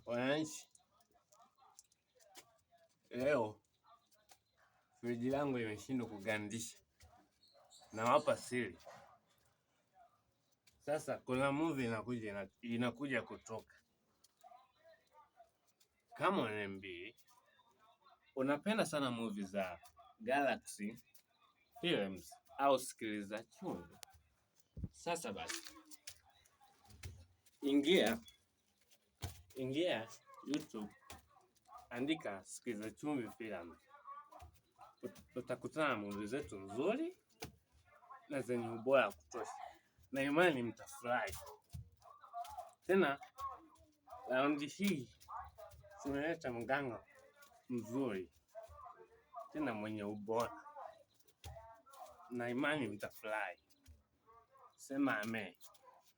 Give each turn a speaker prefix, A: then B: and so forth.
A: Wananchi, leo friji langu limeshindwa kugandisha, nawapa siri. Sasa kuna movie inakuja, inakuja kutoka. Kama NMB unapenda sana movie za Galaxy Films au Sikiliza Chumvi, sasa basi ingia ingia YouTube, andika Sikiliza Chumvi Films, utakutana na movie zetu nzuri na zenye ubora wa kutosha, na imani mtafurahi. Tena raundi hii tumeleta mganga mzuri tena mwenye ubora, na imani mtafurahi. Sema amen.